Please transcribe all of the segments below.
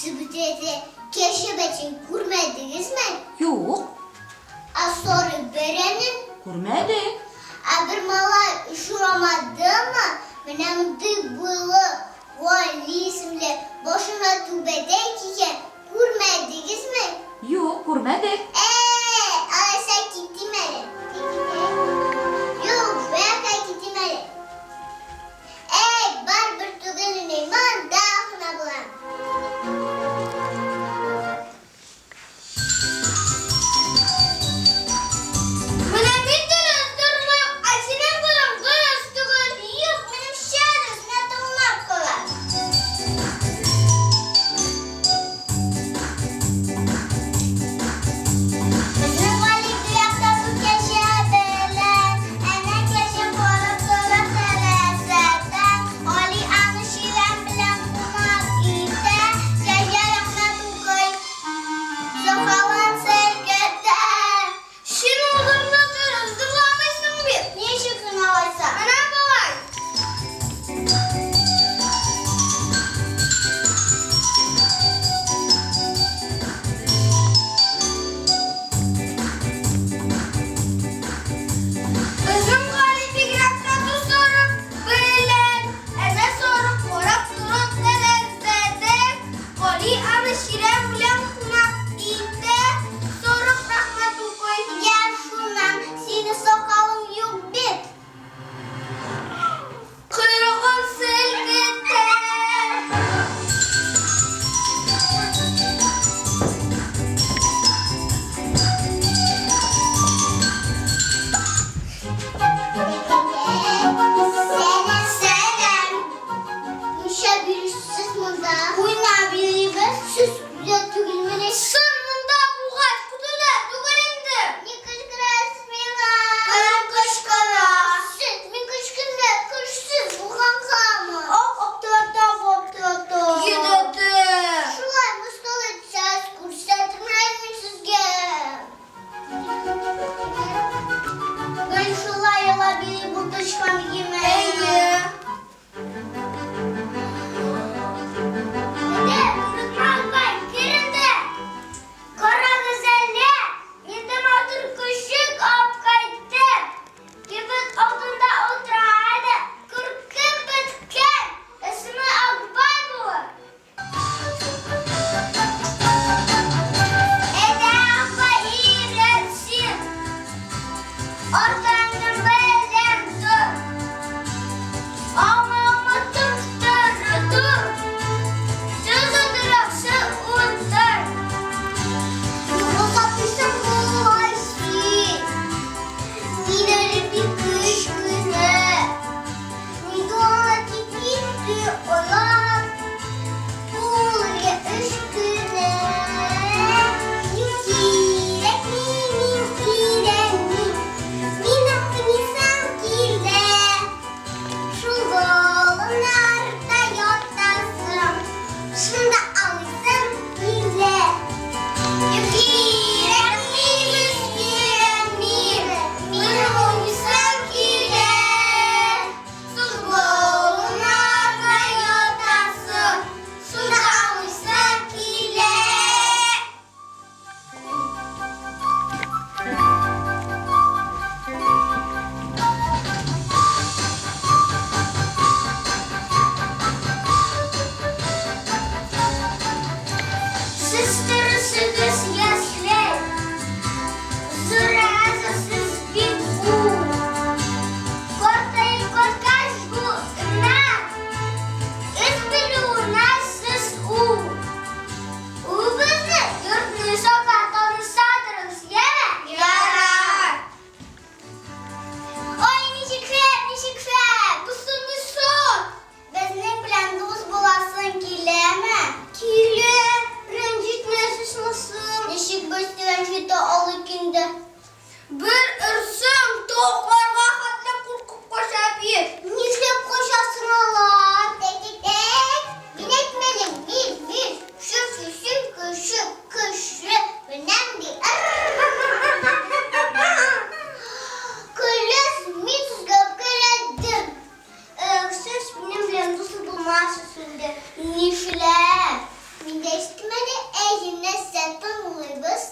Сез бу тирәдә кәҗә бәтиен күрмәдегезме? Юк. Ә сары бәрәнен? Күрмәдек. Ә бер малай очрамадымы? Менә мондый буйлы, Гали исемле, башына түбәтәй кигән, күрмәдегезме? Юк, күрмәдек. Ә-ә, алайса китим әле. Юк, бәкә китим әле. Әй, барыбер түгел инде, монда гына булам. Менә мин дөрес тормыйм, ә синең кулың дөрес түгел. Юк, минемчә дөресенә тыңлап кала. дә ишетмәде. Әйе, нәрсә тыңлыйбыз?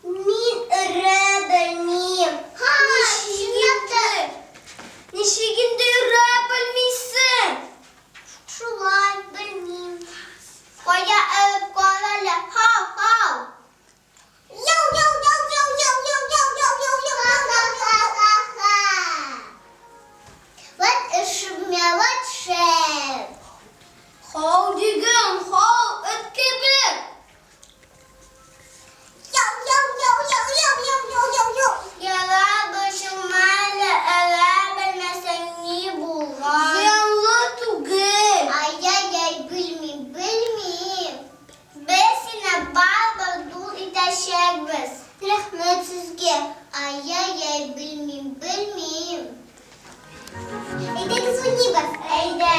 Мин өрә белмим. Ха, чынлап та. Ничек инде өрә белмисең? Шулай, белмим. Кая өреп кара әле, һау, һау. Яу, яу, яу, яу, яу, яу, яу, яу, яу, яу, ха-ха-ха-ха-ха. Вот эшемә, вот шәп. Һау диген, һау, эт кебек. Яу, яу, яу, яу, яу, яу, яу, яу, яу. Ярар, борчылма әле, өрә белмәсәң ни булган? Зыянлы түгел. Ай-яй-яй, белмим, белмим. Без сине барыбер дус итәчәкбез. Рәхмәт сезгә. Ай-яй-яй, белмим, белмим. Әйдәгез уйныйбыз. Әйдә.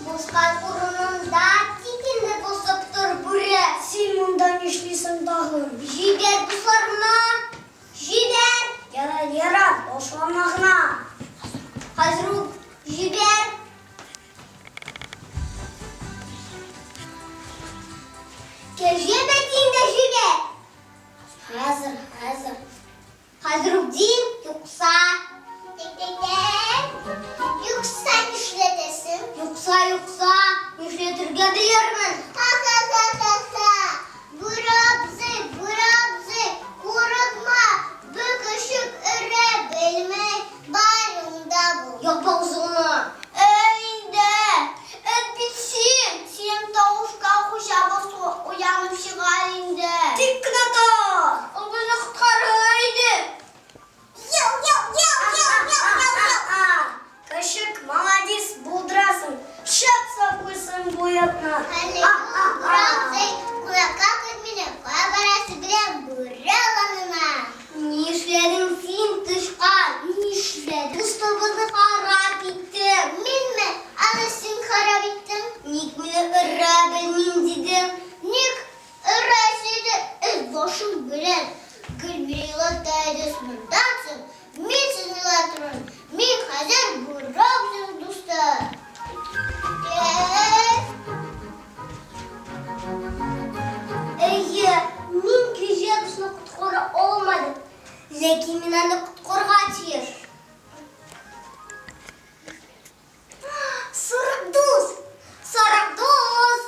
Бушка урынында тик инде посып тор, бүре! Син монда нишлисең тагын? Җибәр дусларымны! Җибәр! Ярар, ярар, башлама гына. Хәзер үк җибәр! Кәҗә бәтиен дә җибәр! Хәзер, хәзер. Хәзер үк дим, юкса. Тек-тек-тек. Юкса нишләтәсең? Юкса, юкса, нишләтергә белермен. Ха-ха-ха-ха-ха. Бүре абзый, бүре абзый, курыкма, бер көчек өрә белми, барың да бул. Яп авызыңны. Әй инде, эт бит син, синең тавышка хуҗабыз уянып чыгар инде. Тик кенә тор. Ул безне коткарыр иде. Яу, яу, яу, яу, яу, яу, яу. Көчек, молодец, булдырасың. Шәп саклыйсың бу йортны. Әле ул бүре абзый кунакка көт мине, кая барасы беләм, бүре аланына. Нишләдең син, тычкан? Нишләдең? Дустыбызны харап иттең. Минме? Аны син харап иттең. Ник мине өрә белмим дидең? Ник өрәсе иде, эт башың белән. Гел мине елата идегез моннан соң мин сезне елатырмын. Мин хәзер бүре абзыйның дусты. Әйе, мин кәҗә дусны коткара алмадым, ләкин мин аны коткарырга тиеш. Сарык дус! Сарык дус!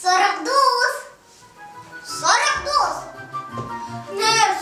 Сарык дус! Сарык дус! Нәрсә?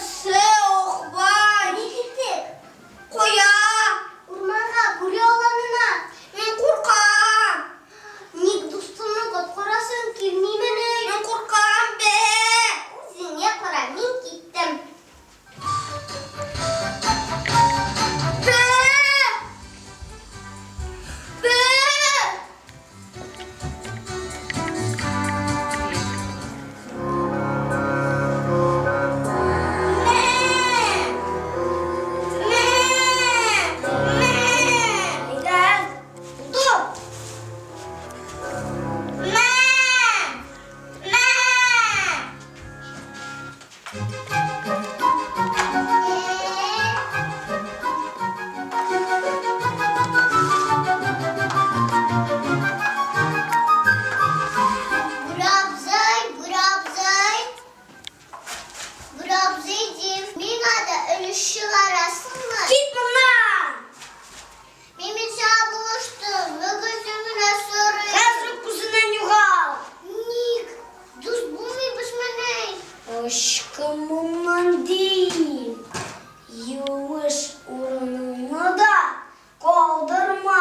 Ычкын моннан дим. Юеш урыныңны да калдырма.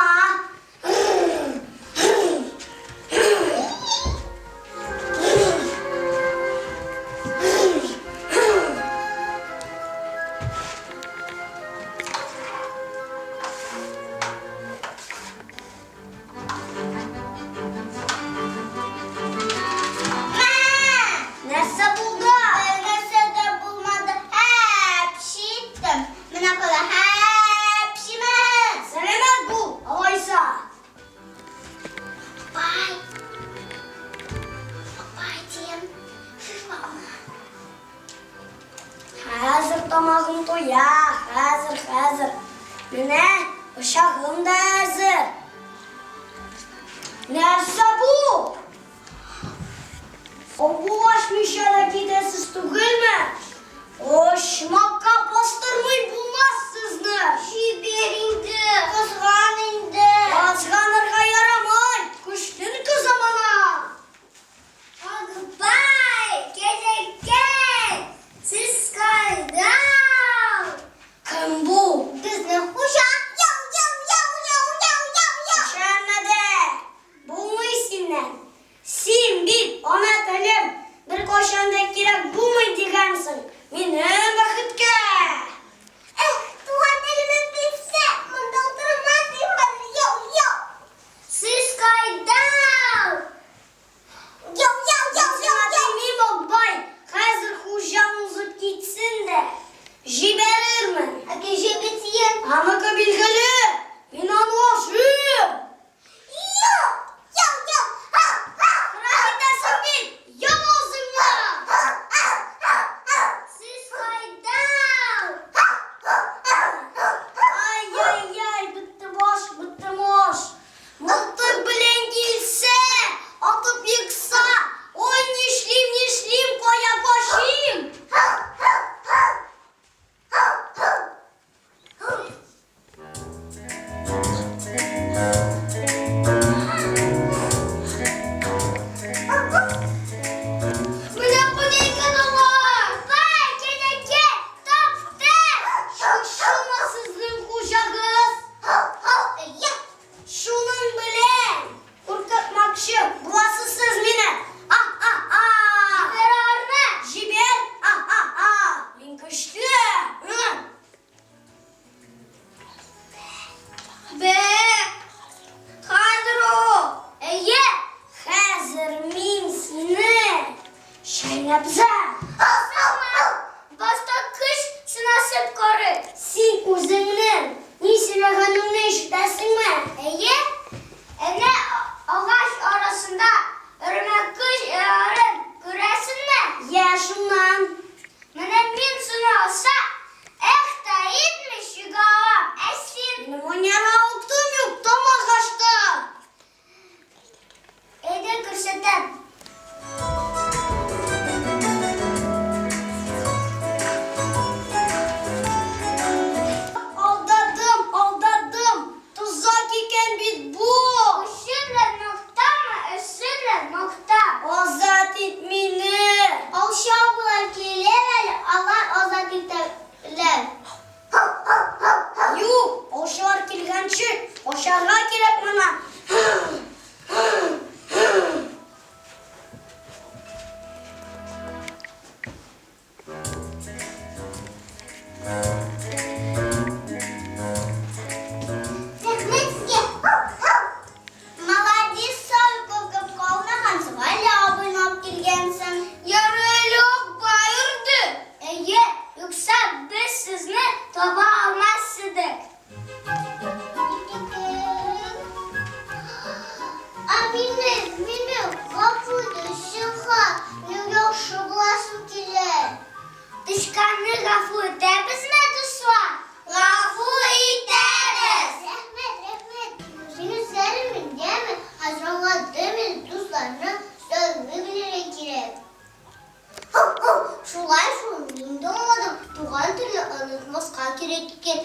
Нәрсә булды? Нәрсә дә булмады. Әпши иттем. Менә кала әпшимен. Сәламәт бул, алайса. Апай. Апай дим. Шашма. Хәзер тамагым туя, хәзер, хәзер. Менә пычагым да әзер. Нәрсә бу? Саубуллашмыйча да китәсез түгелме? Почмакка бастырмый булмас сезне. Җибәр инде. Кызган инде. Кызганырга ярамый. Көчленке замана. Акбай, кәҗәкәй, сез кайда? Кем бу? Безнең хуҗа. Яу, яу, яу, яу, яу, яу, яу. Ишәнмәде. Булмый синнән. Син бит ана телем беркайчан да кирәк булмый дигәнсең. Минем бәхеткә. Эх, туган телемне белсә, монда утырмас идем хәзер. Яу, яу. Сез кайда? Яу, яу, яу, яу, яу. Мин Акбай, хәзер хуҗаң узып китсен дә, җибәрермен. Ә кәҗә бетсен. Аныкы билгеле, мин аны ашыйм. Яу, яу, яу. Ау, ау, Харап итәсең бит, яп авызыңны. Сез кайда? Ай-яй-яй, бетте баш, бетте баш. Мылтык белән килсә, атып екса, ой, нишлим, нишлим, кая качыйм? Менә куйды икән алар. Бай, кәҗәкәй, таптык. Шушымы сезнең хуҗагыз? Әйе. Шуның белән куркытмакчы буласыз сез мине. А-а-а! Җибәр аларны. Җибәр! А-а-а! Мин көчле! Бе. Хәзер ул. Әйе. Хәзер мин сине чәйнәп өзәм. Башта көч сынашып карыйк. Син үзеңнең ни сөйләгәнеңне ишетәсеңме? Әйе. Әнә агач арасында өрмәкүч ярын күрәсеңме? Я шуннан. Менә мин шуны алса, эх та итми чыга алам. Ә син? Минем уйнарга вакытым юк, тамак ачты. Әйдә күрсәтәм. Алдадым, алдадым. Тозак икән бит бу. Эше белән мактама, эше белән макта. Азат ит мине. Алчау белән килер әле, алар азат итәрләр. Юк, аучылар килгәнче качарга кирәк моңа. Рәхмәт сезгә. Молодец, сау куркып калмагансың, әле абыйны алып килгәнсең. Ярый әле Акбай өрде. Әйе, юкса без сезне таба алмас идек. Ә мине, мине гафу ит, зинһар, минем яхшы буласым килә. Тычканны гафу итәбезме, дуслар? Гафу итәбез! Рәхмәт, рәхмәт. Син үзләрең яме, хәзер аңладым инде, дусларны сөйми белергә кирәк. Шулай шул, мин дә аңладым, туган телне онытмаска кирәк икән.